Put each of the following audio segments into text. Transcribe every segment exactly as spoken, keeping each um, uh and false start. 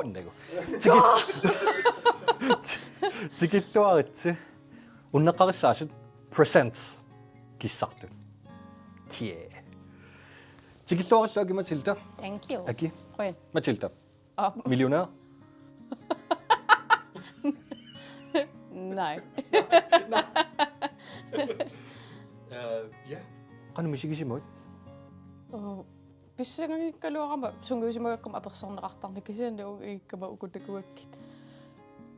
Naku. Tikil-, tikilluaritsi. Unneqqarissaasut presents kissartut. Yeah. Tikilluarillu Aki Matilda. Thank you. Aki. Qujan. Matilda. Ah, Millionær. Nej. Ja. Qanoq misigisimavutit? Oh, pissanganngikkaluarama sungiusimagakkama apersorneqartarneq kisianni ukikkama ukutakuakkit.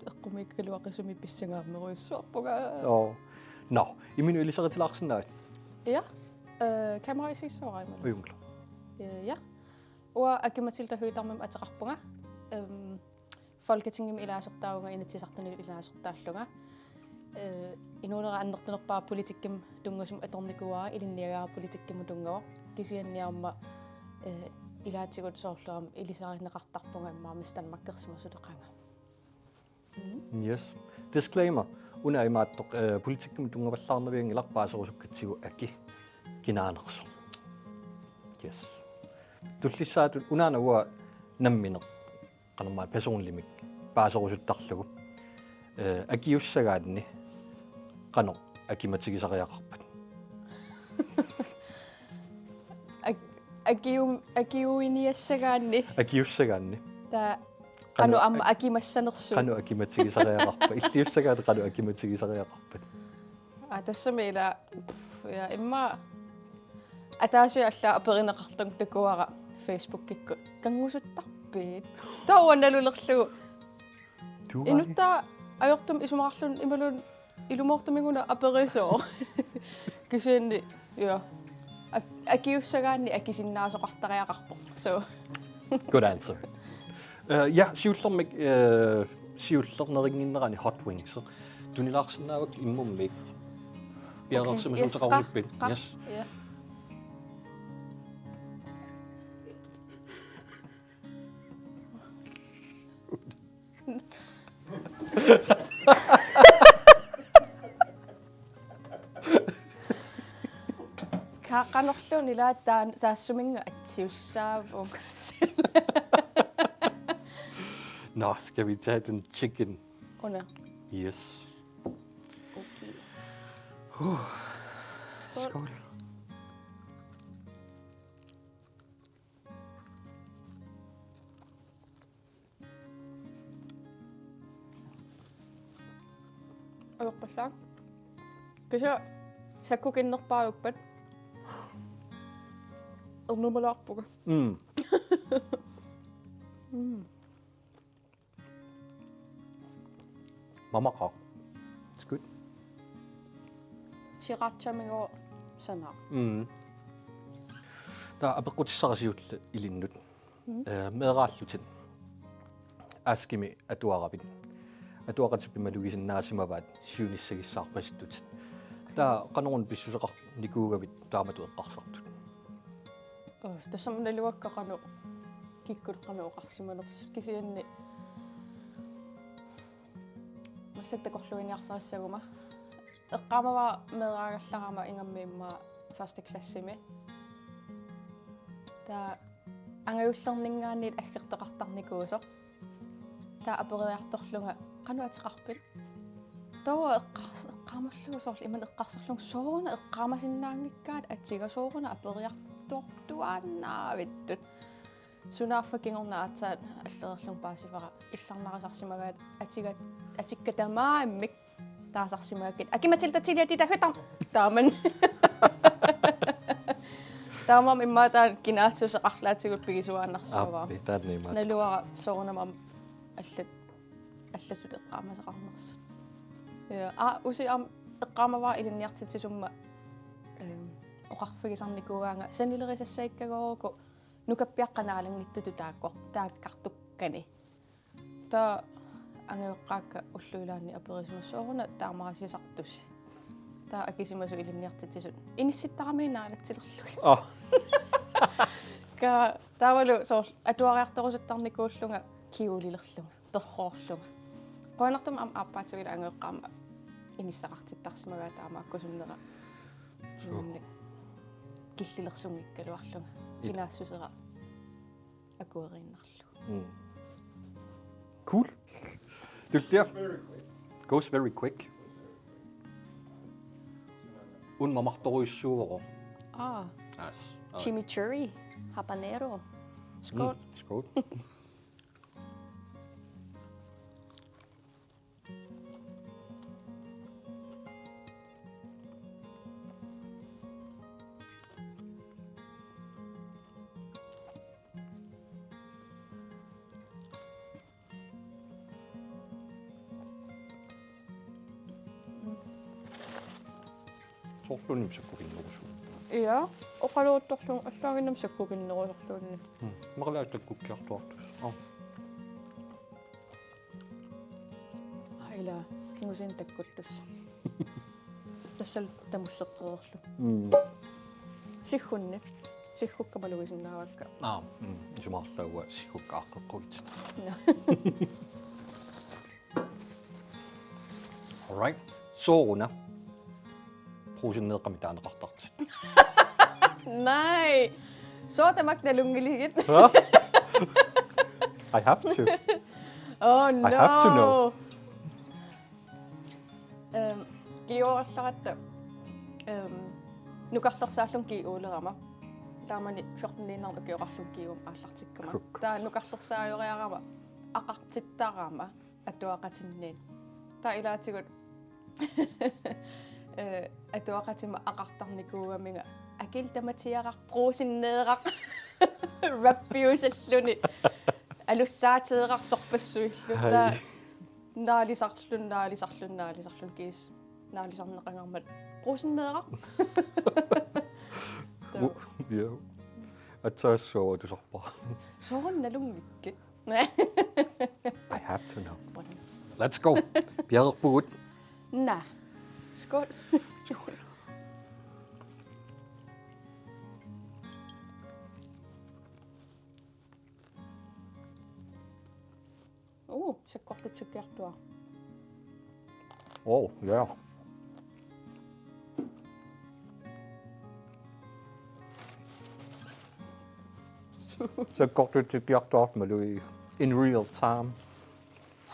Eqqumiikkaluaqisumik pissangaammerujussuarpunga. Joo. Nå, imminut ilisaritilaarsinnaavat. Ja. Øh, kamera isissavara imma. Ujungla. Øh, ja. Uanga Aki Matilda Høegh-Damimik ateqarpunga. Øhm, Folketingimi ilaasortaavunga Inatsisartunillu ilaasortaallunga. Øh, inuunera annertunerpaaq politikkimut tunngasumik atornikuuara, ilinniagara politikkimut tunngavoq. Kisianni aamma, øh, ilaatigut soorlu aamma ilisarineqartarpunga immaqa Miss Danmarkersimasutut qanga. Yes. Disclaimer. Una imaattoq, øh, politikkimut tunngavallaarnavianngilaq, paaserusukkatsigu Aki kinaanersoq. Yes. Tullissaatut unaana uanga nammineq qanormaa personlimik paaserusuttarlugu. Øh, akiussagaanni qanoq akimatigisariaqarpat? Ak-, akiu-, akiuiniassagaanni. Akiussagaanni. Taava qanoq aamma akimassanersugut. Qanoq akimatigisariaqarpat? Illiussagaanni qanoq akimatigisariaqarpat? Aa, tassami ila, pff, ja, immaqa ataasiaq allaat aperineqarlunga takuara Facebookikkut: Kanngusuttarpit? Taava uanga nalulerlugu. Tuugaani. Inuttaa ajortumik isumaqarluni imaluunniit ilumoortumik una aperisooq. Kisianni, ja. Ak-, akiussagaanni akisinnaasoqartariaqarpoq. So. Good answer. Øh, ja, siullermik, øh, siullernerunnginnerani hot wings. Tunilaarsinnaavakka immummiit. Piareersimasoq. Okay, yes. Uteqarusuppit. Qa-, qa-, Yes. ja. Ka-, qanorluunniit ila taan-, taassuminnga atsiussaavunga. Nå, skal vi tage den chicken? Una. Yes. Okay. Uh, Skål. Skål. Ajoqqallaaq. Kisianni sakkukinnerpaajuppat. Ernumalaarpunga. Mm. Mm. Mamaqaaq. It's good. Srirachaminngooq sanaaq. Mm. Taava apeqqutissara siulleq ilinnut. Mm. Øh, meeraallutit. Askimi atuaravit. Atuaqatippit malugisinnaasimavaat siunissagissaarpasittutit. Taava qanoruna pissuseqarnikuugavit taamatut eqqarsartut? Oh, tassami naluakka qanoq kikkut qanoq oqarsimanersut kisianni. Massakkut takorluuiniarsarissaguma. Eqqaamavara meeraagallarama ingammik immaqa første klassimi. Taava angajullerninngaanniit aggertoqartarnikuusoq. Taava aperiartorlunga: Qanoq ateqarpit? Taava eqqars-, eqqaamallugu soorlu imannak eqqarsarlunga: Sooruna eqqaamasinnaanngikkaat atiga, sooruna aperiartortuaannaavittut? Sunaaffa kingorna aatsaat allereerlunga paasivara illarnarisarsimagaat atiga, atikka tamarmik taasarsimagakkit: Aki-Matilda tidligere dit og hødt om. Taamani. Taamaammat immaqa taanna kinaassuseqarlaatigut pigisuaannarsimavara. Aappi, taanna imaattoq. Naluara soorunami aamma allat, allatut eqqaamasaqarnersut. Ja, aa, usi aamma eqqaamavara ilinniartitsisumma, øhm, oqarfigisarnikuugaanga: Sanilerisassagikkaluarukkit nukappiaqqat naalanngitsutut taakku-, taakkartukkani. Taava angajoqqaakka ullut ilaanni aperisimasut: Sooruna taamaasisartusi? Taava akisimasut ilinniartitsisut: Inissittaramiuk naalatsilerlugit. Oh. Ka-, taavalu soorlu atuariartorusuttarnikuullunga kjolelerlunga, perroorlunga. Qujanartumik aamma aappaatigut ila angajoqqaama inissaqartittarsimagaat taamaakkusunnera. Suu. Nuannik killilersunngikkaluarlunga. Ila. Kinaassusera akueriinnarlugu. Mm. Cool. Tullia. Goes very quick. Una mamartorujussuuvoq. Ah, aas. Chimichurri, habanero. Skål. Mm, skål. Soorluunniit sakkukinnerusuuvoq. Ja, oqaluuttorlugu allaanginnam sakkukinnerusorluunniit. Mm. Marlaat takkukkiartuartussaq. Oh. Ila, kingusinneq takkuttussaq. Tassalu tamusseqqereerlugu. Mm. Siggunni. Siggukka malugisinnaavakka. Aa, mm, isumaqarlunga siggukka aaqqeqqugit. Nå. All right. Sooruna. Brugsenndeeqqamik taaneqartartut. Nej. Sooq tamakku nalunngiligit? Huh? I have to. Oh no. I have to know. Øhm, G O-rallaratta. Øhm, nukarlersaallunga G O-lerama. Taamani fjorten-iinnarni ukioqarlunga G O-mik aallartikkuma. Kuk. Taava nukarlersaajoriarama aqartittarama atuaqatinniit. Taava ilaatigut øh, atuaqatima aqartarnikuugaminga akil tamatiaraq brugsenndeeqqaq rappiusalluni alussaateeraq sorpassuillu. Hej. Taava naalisarluni, naalisarluni, naalisarluni kiis. Naalisarneqangaarmat brugsenndeeqqaq. U-, ja. Aatsaat sooq tusarpara. Soorunami nalunngikkit. I have to know. Let's go. Piareerpugut. Nå. Skål. Uh, sakkortutsikkiartuaartoq. Oh, ja. Sakkortutsikkiartuaartoq malugiguk in real time.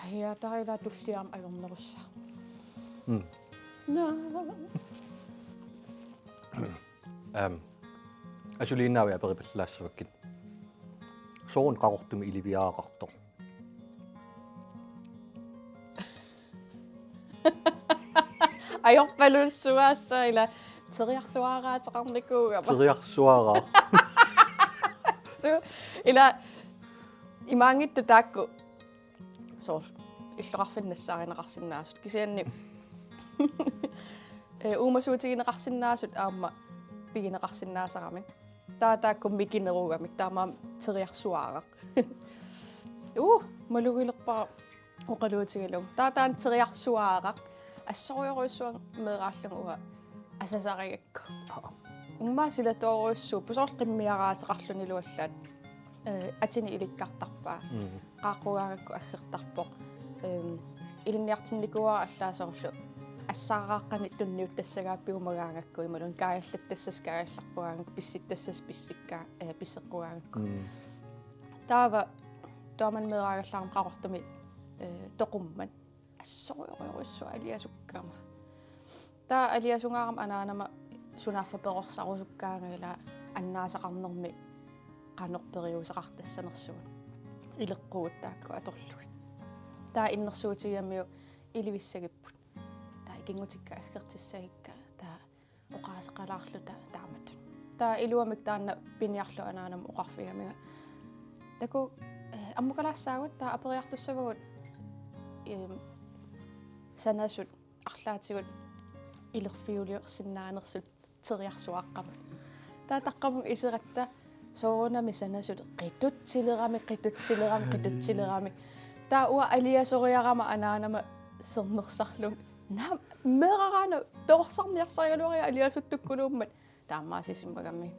Hej, taava ila tulliani ajornerussaaq. Mm. Nå. Øhm, asuliinnaavit aperipallaassavakkit. Sooruna Qaqortumi iliviaraqartoq? Ajorpalussuaassaaq ila teriarsuaaraateqarnikuugama. Teriarsuaaraaq. Suu, ila imaanngitsoq taakku soorlu illoqarfinni nassaarineqarsinnaasut. Kisianni øh, uumasuutigineqarsinnaasut aamma pigineqarsinnaasaramik. Taava taakku mikinerugamik, taamaammat teriarsuaaraq. Uh, malugilerpara oqaluutigalugu. Taava taanna teriarsuaaraq assorujorujussuaq meeraallunga uanga asasarigakku. Immaqa silatoorujussuupput, soorlu qimmiaraateqarlunilu allaat. Øh, atini ilikkartarpaa. Mm. Qaaqqugaangakku aggertarpoq. Øhm, ilinniartinnikuuara allaat soorlu assaraaqqanik tunniuttassagaappiuk magaangakku imaluunniit kaajallattassasi kaajallarpugaangakku, pissittassasi pissikka-, øh, pisseqqugaangakku. Mm. Taava taamani meeraagallarama Qaqortumi, øh, toqummat. Assorujorujussuaq aliasukkama. Taava aliasungaarama anaanama sunaaffa perorsarusukkaangama ila annaasaqarnermi qanoq periuseqartassanersugut. Ileqqugut taakku atorlugit. Taava innersuutigigamiuk ilivissagipput. Taava ikinngutikka aggertissagikka. Taava oqaaseqalaarluta taamatut. Taava iluamik taanna piniarlugu anaanama oqarfigamiga: Takuuk, øh, ammukalaassaagut, taava aperiartussavagut, øhm, sanasut arlaatigut ilerfiuliorsinnaanersut teriarsuaaqqamut. Taava taqqamunga iseratta soorunami sanasut qitutsilerami, qitutsilerami, qitutsilerami. Taava uanga aliasoriarama anaanama sermersarlunga: Naa, meeraraana perorsarniarsarigaluariga aliasuttukkuluummat. Taamaasisimagami.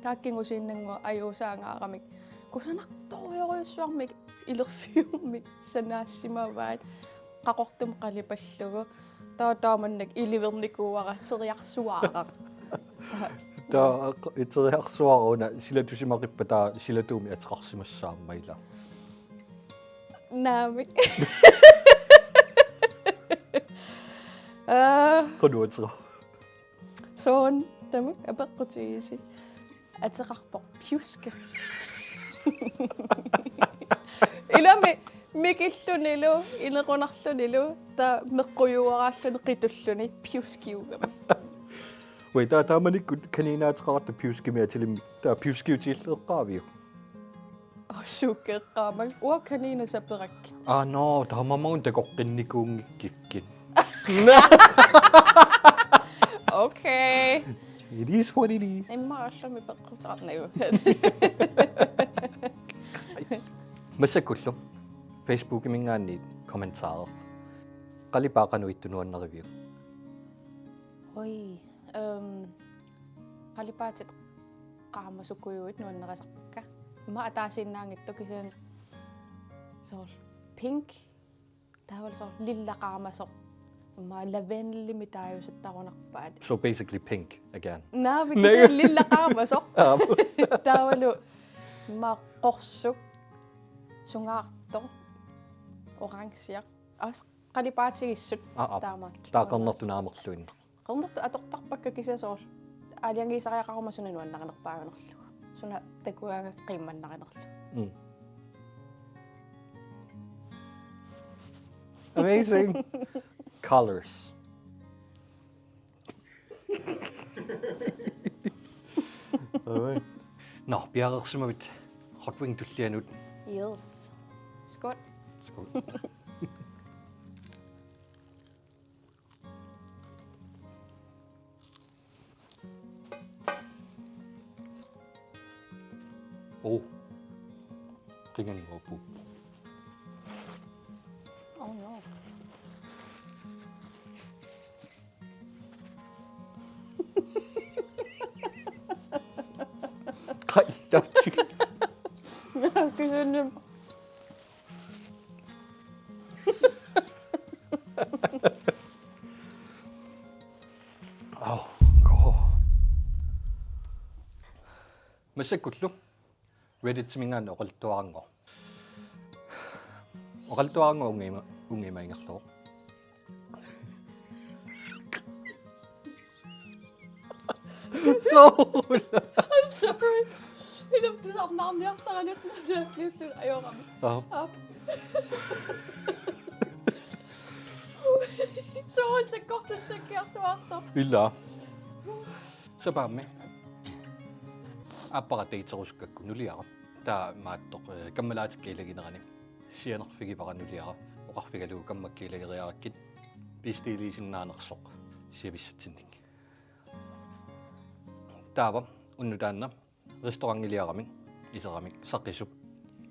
Taava kingusinnerusukkut ajuusaangaaramik kusanartorujorujussuarmik ilerfiummik sanaassimavaat Qaqortumi qalipallugu. Taava taamannak ilivernikuuara teriarsuaaraq. Taava teriarsuaaraq una silatusimaqippa, taava silatuumik ateqarsimassaaq aamma ila. Naamik. Aa, Qulluutseru. Soorunami apeqqutigisi. Ateqarpoq pjuske. Ilami mikillunilu, inequnarlunilu, taava meqqujuaraalluni qitulluni pjuskiugami. Ui, taava taamanikkut kaninaateqaratta pjuskimik atilimmik, taava pjuskiutigileqqaaviuk? Orsukkeqqaamang. Uanga kanina saperakkit. Aa, no, taamaammat takoqqinnikuunngikkikkin. Okay. It is what it is. Immaqa allami peqqutaarnagu. Massakkullu Facebookiminngaanniit kommentarer. Qalipaat qanoq ittup nuannariviuk? Oi, øhm, qalipaatit qaamasukujuit nuannarisarpakka. Immaqa ataasiinnaanngitsut kisianni soorlu pink. Taavalu soorlu lilla qaamasoq. Immaqa lavendelimik taajusuttarunarpaat. So basically pink again. Naamik, kisianni lilla qaamasoq. Aap. Taavalu immaqa qorsuk, sungaartoq, orange. As qalipaatigisut. Aa, aap. Taamaattut. Taava qernertut naamerluinnaq. Qernertut atortarpakka kisianni soorlu aalajangiisariaqaruma suna nuannarinerpaagunarlugu. Suna takugaangat qiimmannarinerlugu. Mm. Amazing. Colors. Alright. Nå, piareersimavit Hot Wing tullianut. Yes. Skål. Skål. Oh. Qinganngorpu. Oh no. Qai, taatsi. Kisianni. Au, ko. Massakkullu Redditiminngaanniit oqaluttuarannguaq. Oqaluttuarannguaq uunga ima, uunga ima ingerlavoq. So. I'm sorry. Ilumut tusarnaarniarsarinut naamniullu ajorami. Aap. Aap. Soorlu sakkortut sakkiartuaartoq. Ilaa. Sapaammi. Aappara daterusukkakku nuliara. Taava imaattoq, eh, kammalaatikka ilaginerani sianerfigivara nuliara. Oqarfigalugu kammakka ilageriarakkit bestiliisinnaanersoq siavissatsinnik. Taava unnuk taanna restaurantiliaramik iseramik Saqisup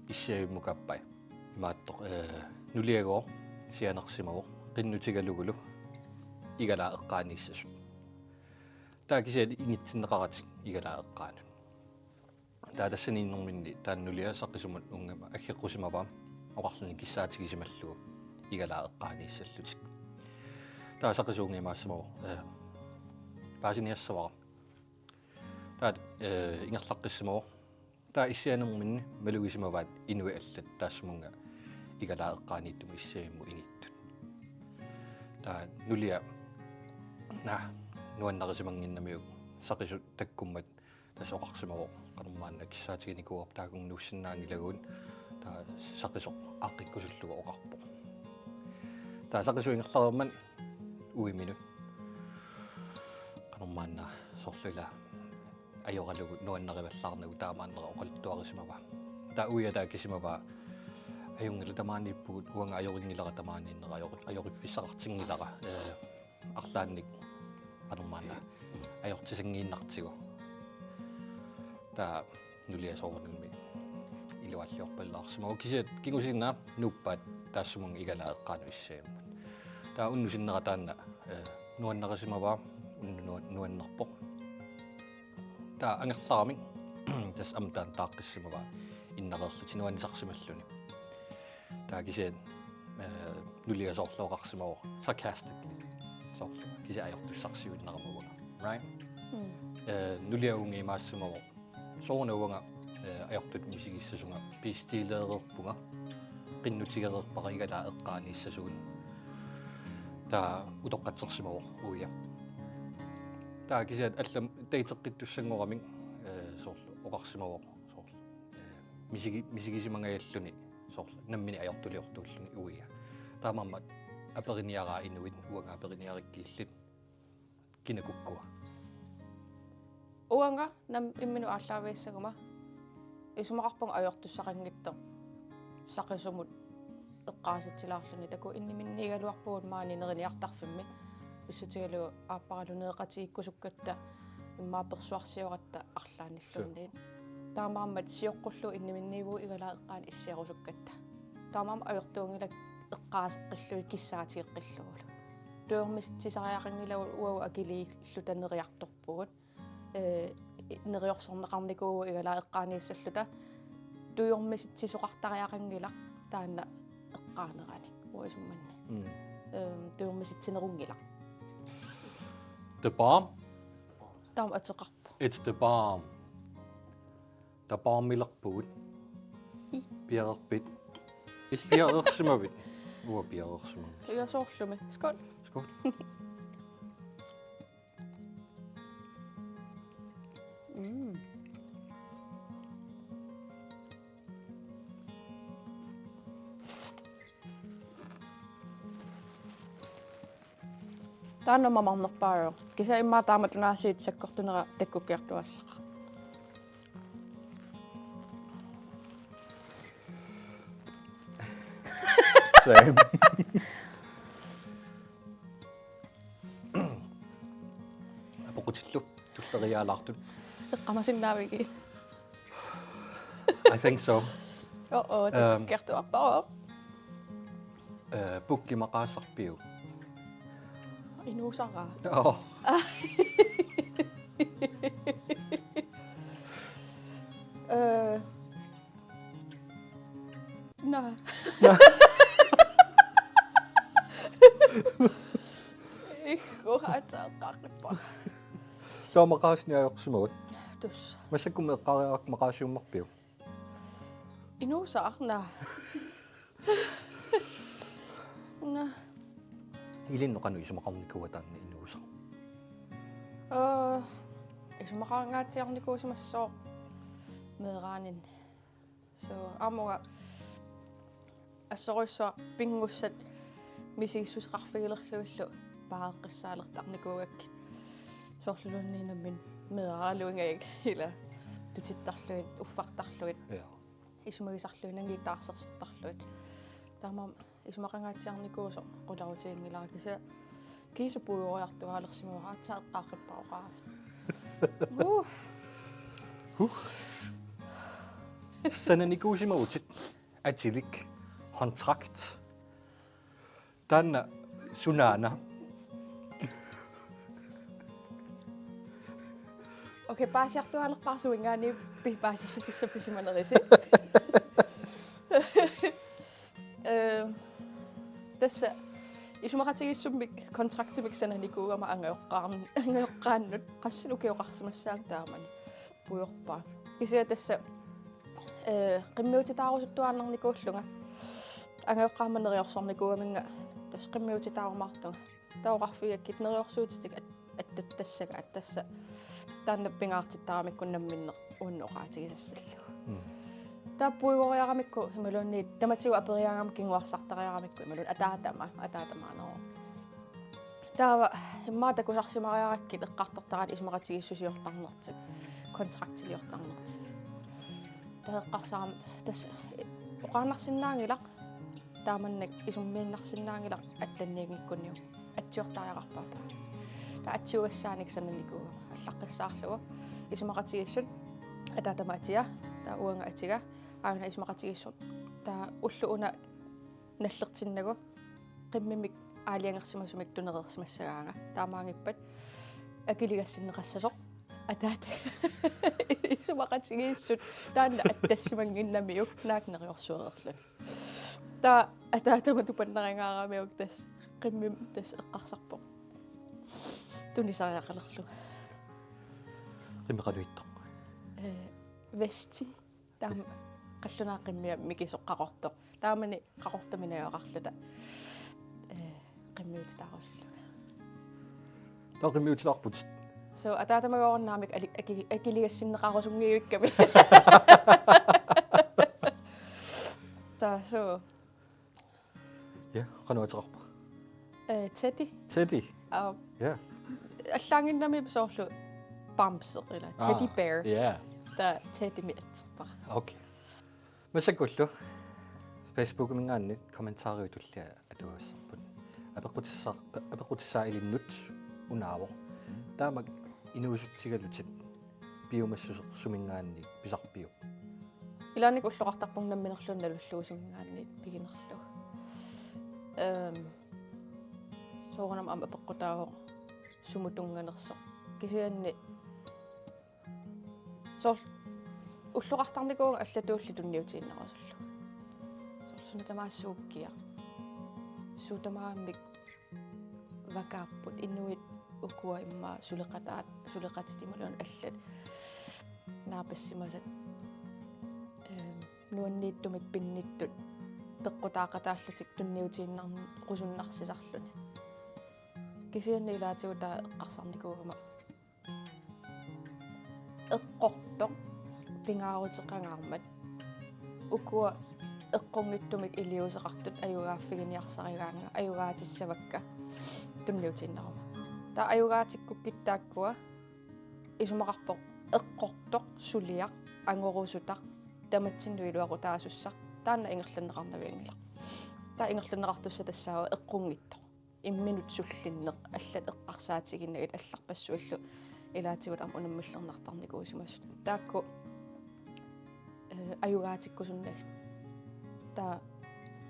issiavimmukaappai. Imaattoq, eh, nuliagooq sianersimavoq qinnutigalugulu igalaat eqqaaniissasut. Taava kisianni ingitsinneqaratik igalaat eqqaanut. Taava tassaniinnerminni taanna nulia Saqisumut uunga ima aggeqqusimavaa oqarluni kissaatigisimallugu igalaat eqqaaniissallutik. Taava Saqisup uunga imaassimavoq, eh, paasiniassavara. Taava, eh, ingerlaqqissimavoq. Taava issianerminni malugisimavaat inuit allat taassumunnga igalaat eqqaaniittumut issiavimmut inittut. Taava nulia, naa, nuannarisimannginnamiuk Saqisut takkummat tassa oqarsimavoq qanormaanna kissaatiginikuuarput taakunnguaq nuussinnaanngilagut, taava Saqisoq aaqqikkusullugu oqarpoq. Taava Saqisup ingerlareermat uiminut qanormaanna soorlu ila ajoralugu nuannarivallaarnagu taamaannera oqaluttuarisimavaa. Taava uia taava kisimavaa: Ajunngilaq, tamaaniippugut, uanga ajorinngilara tamaaniinnera, ajori-, ajoriffissaqartinngilara, eh, arlaannik qanormaanna ajortisanngiinnartigu. Taava nulia soorunami iluaalliorpallaarsimavoq, kisianni kingusinnaaq nuuppaat taassumunnga igalaat eqqaanut issiavimmut. Taava unnuk sinnera taanna, eh, nuannarisimavaa, unnuk nuan-, nuannerpoq. Taava angerlaramik tassa aamma taanna taaqqissimavaa innareerlutik nuannisarsimalluni. Taava kisianni, eh, nulia soorlu oqarsimavoq sarcastically. Soorlu kisianni ajortussarsiuinnarama uanga. Right? Mm. Eh, nulia uunga imaassimavoq: Sooruna uanga, eh, ajortutut misigissasunga, bestileereerpunga. qinnutigereerpara igalaap eqqaaniissasugut. Taava utoqqatsersimavoq uia. Taava kisianni allamik dateqqittussanngoramik, eh, soorlu oqarsimavoq soorlu, eh, misigi-, misigisimangajalluni soorlu nammineq ajortuliortuulluni uia. Taamaammat aperiniaraat inuit, uanga aperiniarikka illit. Kinakukkua? Uanga nam-, imminut aallaavigassaguma isumaqarpunga ajortussaqanngitsoq saqisumut eqqaasatsilaarluni, takuuk inniminniigaluarpugut maani neriniartarfimmi, pissutigalugu aapparalu nereqatigiikkusukkatta immaqa persuarsioratta arlaannilluunniit. Suu. Taamaammat sioqqullugu inniminniivugut igalaap eqqaani issiarusukkatta. Taamaammat ajortuunngilakka eqqaaseqqillugit kissaatigeqqillugulu. Tujormisitsisariaqanngilagut uagut akiliilluta neriartorpugut. Ee, neriorsorneqarnikuuvugut igalaap eqqaaniissalluta. Tujormisitsisoqartariaqanngilaq taanna eqqaanerani. Uanga isummanni. Mm. Ehm, tujormisitsinerunngilaq. The bomb? Taama ateqarpoq. It's the bomb. Tapaamilerpugut. Piareerpit? Illit piareersimavit? Uanga piareersimavunga. Ja, soorlumi. Skål. Skål. Mm. Taanna mamarnerpaajuvoq. Kisianni immaqa taamatut aasiit sakkortunera takkukkiartuaassaaq. Same. Apeqqutillu tulleriiaalaartut. Eqqaamasinnaavigit? I think so. Oo, oo, ehm, takkukkiartuaarpara. Eh, pukki maqaasarpiuk? Inuusaraa. Oo. Eh, naa. Iggu, aatsaat eqqaaqqippoq. Taava maqaasinik ajorsimavugut. Tassa. Massakkut eqqaariarakku maqaasiummarpiuk? Inuusaraa. Naa. Ilinnut qanoq isumaqarnikuua taanna inuusaq? Ee, isumaqaangaatsiarnikuusimassaaq meeraaninni. So, aamma uanga assorujussuaq pinngussat misigissuseqarfigilerlugillu paareqqissaalertarnikuugakkit. Soorluunniit nammineq meeraagaluingakkit ila tutittarlugit, uffartarlugit. Ja. Isumagisarlugit, nangiit taarsersortarlugit. Taamaammat isumaqangaatsiarnikuusoq qularutiginngilara, kisianni kiisa puigoriartuaalersimavara, aatsaat eqqaaqqippara oqaavit. Uh. Huh. Sananikuusimavutit atilik, håndtrakt. Taanna sunaana? Okay, paasiartuaalerpara suminngaanniit pi-, paasissutissat pisimanerisi. Ee, tassa isumaqatigiissummik kontraktimik sananikuugama angajoqqaarn-, angajoqqaannut, qassinik ukioqarsimassaanga taamani. Pujorpaa. Kisianni tassa, ee, qimmiutitaarusuttuaannarnikuullunga. Angajoqqaama neriorsornikuugaminnga tassa qimmiutitaarumaartunga. Taava oqarfigakkit neriorsuutitik at-, attattassagaat, tassa taanna pingaartittaramikku namminneq uannut oqaatigisassallugu. Mm. Taava puigoriaramikku imaluunniit tamatigut aperiarama kinguarsartariaramikku imaluunniit ataatama, ataatamaaneruvoq. Taava immaqa takusarsimariarakkit eqqartortaraat isumaqatigiissusiortarnertik, kontraktiliortarnertik. Taava eqqarsarama tassa oqaannarsinnaanngilaq, taamannak isummiinnarsinnaanngilaq attanniinngikkuniuk, atsiortariaqarpara taava. Taava atsiugassaanik sananikuugama allaqqissaarlugu isumaqatigiissut, ataatama atia, taava uanga atiga, aajuna isumaqatigiissut, taava ulloq una nallertinnagu qimmimik aalajangersimasumik tunereersimassagaanga. Taamaanngippat akiligassinneqassasoq ataata isumaqatigiissut taanna attassimannginnamiuk naak neriorsuereerluni. Taava ataatama tupannarigaaramiuk tassa qimmimik tassa eqqarsarpoq tunisariaqalerlunga. Qimmeq qanoq ittoq? Ee, vesti. Taama. Qallunaat qimmia mikisoq qaqortoq. Taamani qaqortumik najugaqarluta. Ee, qimmiutitaarusullunga. Taava qimmiutilaarputit. So, ataatamagooq naamik ali-, aki-, akiligassinneqarusunngivikkami. Taava, so. Ja, qanoq ateqarpa? Ee, Teddy. Teddy? Aa. Ja. Allaanginnami soorlu bamse, ila Teddy Bear. Ja. Taava Teddymik aterpara. Okay. Massakkullu Facebookiminngaanniit kommentaariup tullia atuagassarput. Apeqqutissa-, apeqqutissaa ilinnut unaavoq. Taamak inuusutsigalutit piumassuseq suminngaanniit pisarpiuk? Ilaanni ulloqartarpunga namminerluunniit nalullugu suminngaanniit piginerlugu. Ehm, soorunami aamma apeqqutaavoq sumut tunnganersoq. Kisianni soorlu ulloqartarnikuuvunga allatuulli tunniutiinnarusullugu. Soorlu suna tamaat suukkiaq. Suut tamarmik vakaapput, inuit ukua immaqa suleqataat, suleqatit imaluunniit allat naapassimasat, ehm, nuanniittumik pinnittut peqqutaaqataallutik tunniutiinnarnerusunnarsisarluni. Kisianni ilaatigut taava eqqarsarnikuugama eqqortoq pingaaruteqangaarmat ukua eqqunngitsumik iliuuseqartut ajugaaffiginiarsarigaannga, ajugaatissavakka tunniutiinnaruma. Taava ajugaatikkukkitta taakkua isumaqarpoq eqqortoq, suliaq, angorusutaq, tamatsinnut iluaqutaasussaq, taanna ingerlanneqarnavianngilaq. Taava ingerlanneqartussaq tassaavoq eqqunngitsoq. Imminut sullinneq, allat eqqarsaatiginagit allarpassuillu ilaatigut aamma unammillernartarnikuusimasut. Taakku, eh, ajugaatikkusunnagit. Taava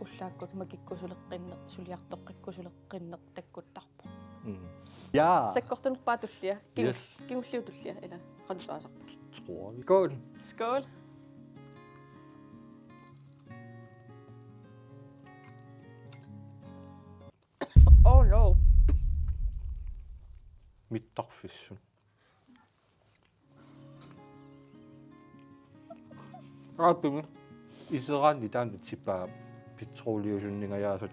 ullaakkut makikkusuleqqinneq, suliartoqqikkusuleqqinneq takkuttarpoq. Mm. Ja. Sakkortunerpaat tullia. Kingu-, Yes. Kingulliup tullia, ila. Qanoq taasarput? Tror vi. Skål. Skål. Oh no. Mittarfissut. Aapimi iseraanni taanna tipaa petroliusunningajaasut.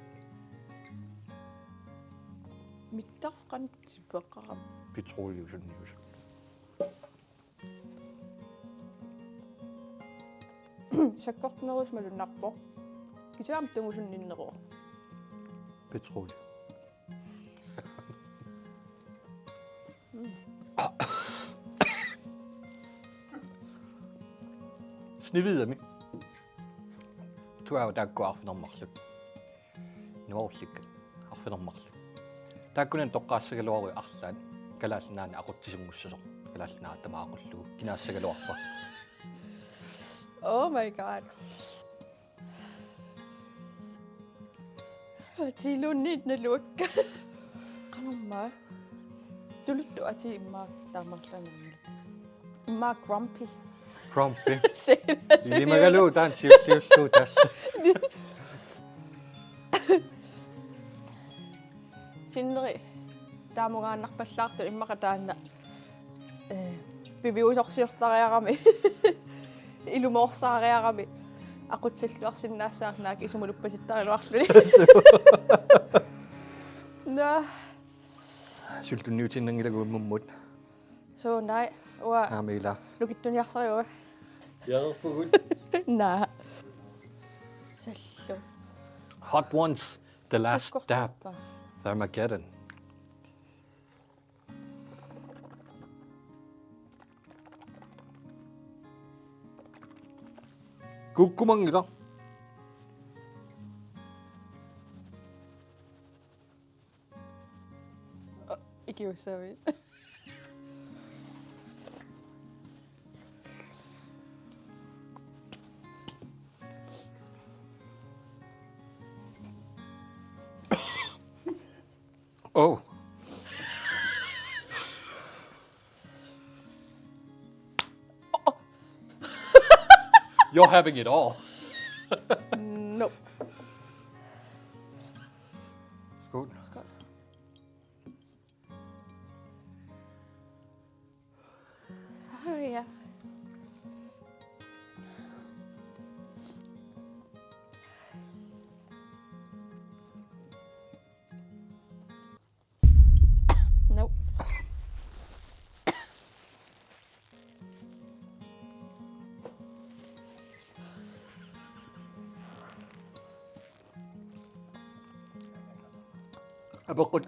Mittarfik qanoq tipeqarami? Petroliusunniusut. Sakkortunerusumik malunnarpoq. Kisianni tungusunninneruvoq. Petrol. Mm. Snehvidemi. Tuaava taakku arfineq-marluk. Nuarullikkat arfineq-marluk. Taakkunani toqqaassagaluaruit arlaat Kalaallit Nunaanni aqutsisunngussasut. Kalaallit Nunaat tamaat aqullugu kinaassagaluarpara. Oh my God. Atiiluunniit naluakka. Qanormaa. Tuluttut atii immaqa taamarlanermi. Immaqa grumpy. Grumpy. Se-, se-, Ilimagalugu taanna siulliullugu tassa. Sinneri taamugaannarpallaartoq immaqa taanna, eh, piviusorsiortariarami. Ilumoorsaariarami. Aqutsilluarsinnaassaaq naak isumuluppasittariluarluni. Naa. Suli tunniutiinnanngilagut immaqa. Suu, naa, uanga. Naamik ilaa. Nukittuniarsariuk. Jaarpugut. Naa. Sallu. Hot Ones, The Last Dab. Sakkortunerpaat. Thermageddon. Kukkumanngilaq. Ikiussavit. Oh. You're having it all. Nope. Skål. Skål. Oh, ja. Apeqqut.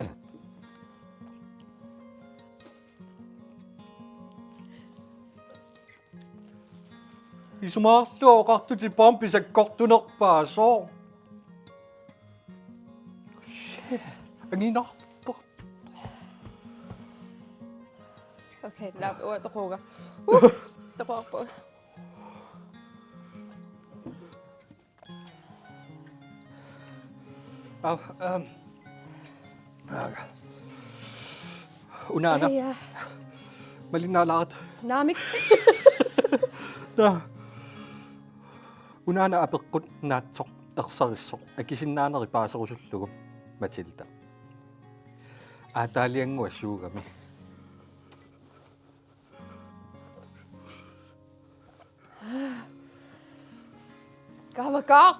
Isumaqarluartoq oqartutit paamik pisakkortunerpaasoq. Shit. Anginarpoq. Okay, la, ua, toquuga. Uh, toquarpoq. Au, ehm. Unaana. Aja. Malinnaalaartoq. Naamik. Naa. Unaana apeqqut naatsoq, ersarissoq, akisinnaanerit paaserusullugu. Matilda. Aataaliannguaq suugami? Kavakaq.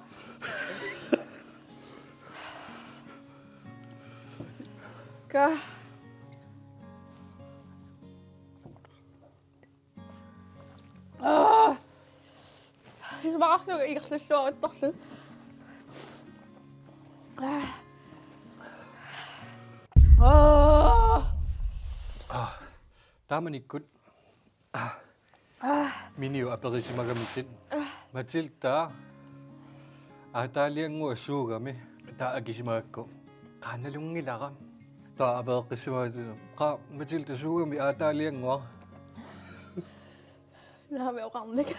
Ka. Aa. Isumaqarlunga ingerlalluaruttorlu. Aa. Aa. Taamanikkut Miniu aperisimagamitit. Matilda, aataaliannguaq suugami? Taava akisimagakku, qaa nalunngilara. Taava apereqqissimagakkit, qaa Matilda suugami aataaliannguaq? Naamik oqarnik.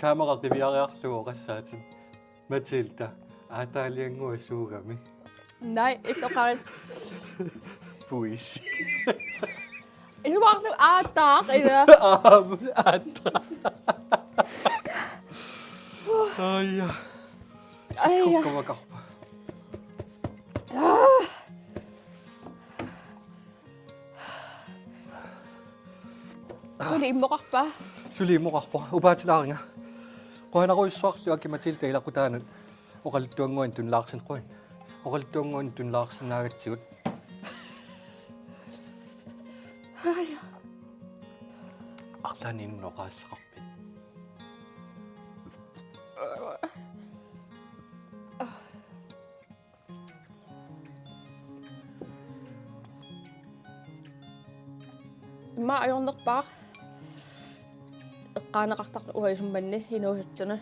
Kamera qiviariarlugu oqassaatit. Matilda, aataaliannguaq suugami? Naa, illit oqarit. Puisi. Isumaqarlunga aataaq, ilaa. Aamma aataaq. Aja. Aja. Sikkukkavakarpa. Aa. Suli immoqarpa? Suli immoqarpoq. Upaatilaaringa. Qujanarujussuarlu Aki Matilda ilaqutaanut oqaluttuannguanik tunilaarsin-, qujan. Oqaluttuannguanik tunilaarsinnaagatsigut. Aja. Arlaannik inunnut oqaaseqarpit? Immaqa ajornerpaaq eqqaaneqartartoq uanga isummanni inuusuttunut.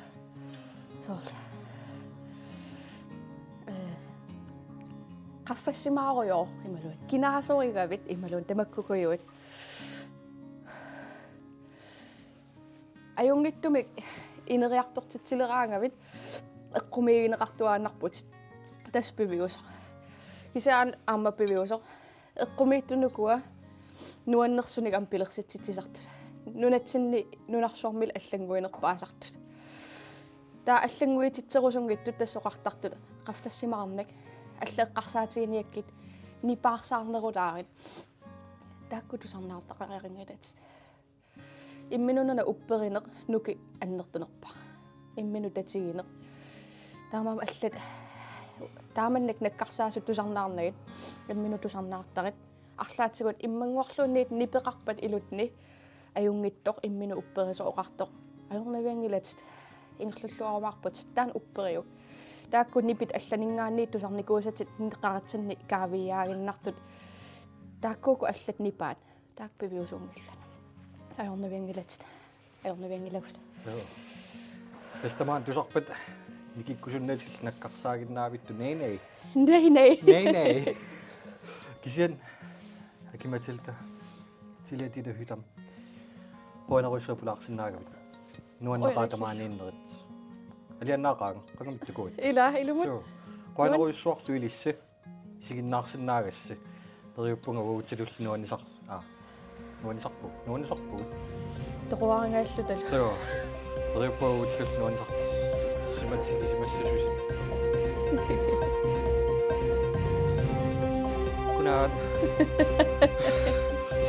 Soorlu. Ee, qaffassimaarujoor imaluunniit. Kinaasorigavit imaluunniit tamakkukujuit. Ajunngitsumik ineriartortitsileraangavit eqqumiigineqartuaannarputit. Tassa piviusoq. Kisianni aamma piviusoq. Eqqumiitsunik ukua nuannersunik aamma pilersitsitsisartut. Nunatsinni nunarsuarmilu allannguinerpaasartut. Taava allannguititserusunngitsut tassa oqartartut. Qaffassimaarnak. Allat eqqarsaatiginiakkit nipaarsaarnerulaarit. Taakku tusarnaartaqariaanngilatit. Imminut una upperineq nuki annertunerpaaq. Imminut tatigineq. Taamaammat allat, taamannak nakkarsaasut tusarnaarnagit. Imminut tusarnaartarit. Arlaatigut immannguarluunniit nipeqarpat ilunni ajunngitsoq imminut upperisoq oqartoq. Ajornavianngilatit. Ingerlalluarumaarputit. Taanna upperiuk. Taakku nipit allaninngaanniit tusarnikuusatit neqaratsinni kaaviiaaginnartut. Taakkuuku allat nipaat. Taakku piviusuunngillat. Ajornavianngilatit. Ajornavianngilagut. Joo. Tassa tamaani tusarpat nikikkusunnatillu nakkarsaaginnaavittut, nej, nej. Nej, nej. Nej, nej. Kisianni Aki Matilda, Tilea Ditte Hyttam. Qujanarujussuaq pulaarsinnaagavit. Nuanneqaaq tamaaniinnerit. Alianaaqaanga, qangamittukuit. Ila, ilumut. Suu. Qujanarujussuarlu ilissi. Isiginnaarsinnaagassi. Neriuppunga uagutsinnullu nuannisar-, aa. Nuannisarpu-, nuannisarpugut. Toquaringaallutalu. Suu. Neriuppunga uagutsinnullu nuannisar-, simat-, simassasusi. Kunaat.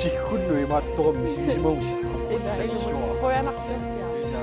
Siggunnut imaattorummi sigisimavugut siggugut. Ila, ila. Qujanarlu. Ila.